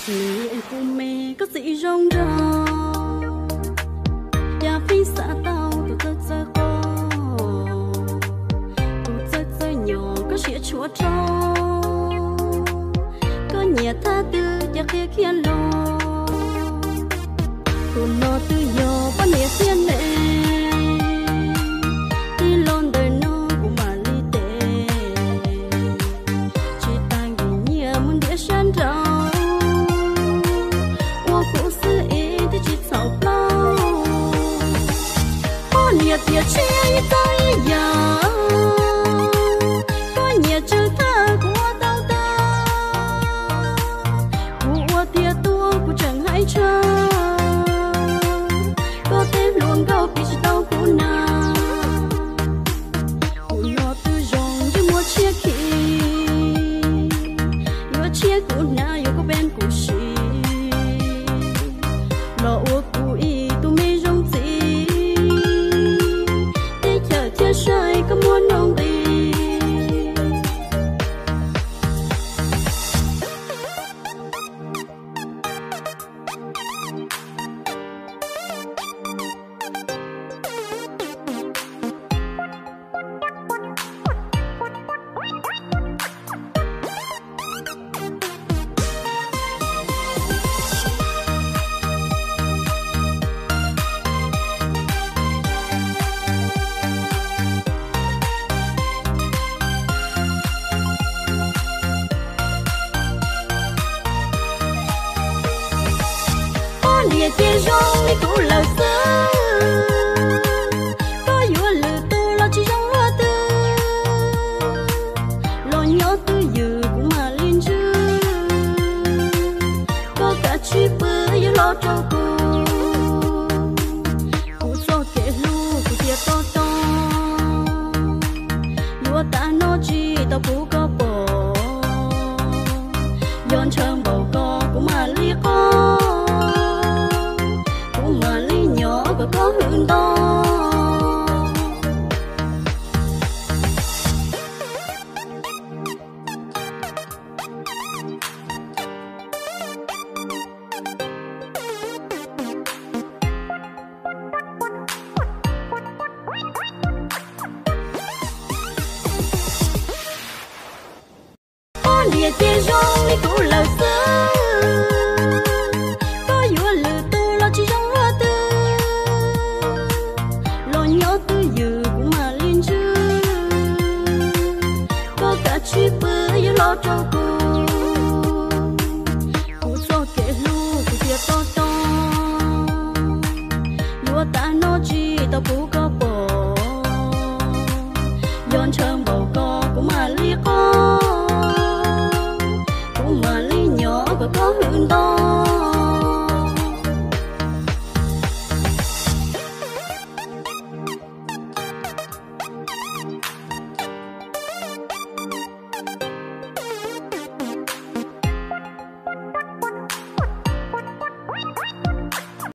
Nws kuv me koj txiv zoo nraug, cas pheej xav tau tus txawj txawj qos, tus txawj txawj nyob koj siab tshuav rau. Koj nyiam thaj twg ces qhia kiag los, tus no twb yog poj niam tiag ne, twb los ntawm no kuv mam li tes. Tsis tas nkim nyiaj mus ntiav sab nraud, ua kuv xwb es twb tsis txhaum plaub. Poj niam tiam tshiab ib txoj ib yam, koj nyiam tsawg thaj kuv ua tau tag. Kuv ua tiag tuaj kuv tseem hais tshaj, koj tej hluas nkauj piv tsis tau kuv na. Kuv no twb zoo ntsej muag tshiab khi, yuav tshiab kuv hnav yuav koj peb kuv si, los ua kuv ib tug me zoo txiv, teb chaws thiaj saib koj muaj nuj nqis. Poj niam ces zoo li kuv lawm xwb, koj yuav lwm tus los tsis zoo luaj twg, los nyob twj ywm kuv mam li ntswj, koj kav tsij pw yuav hlob rau kuv. Kuv txoj kev hlub kuv cia to taub, yuav tas no tsis tau pub koj pom, yog ntshaw npaum ko kuv mam li qob, kuv mam li nyob kom koj hwm nto. Poj niam ces zoo li kuv lawm xwb, koj yuav lwm tus los tsis zoo luaj twg, los nyob twj ywm kuv mam li ntswj, koj kav tsij pw yuav hlob rau kuv. Kuv txoj kev hlub kuv cia to taub, yuav tas no tsis tau pub koj pom, yog ntshaw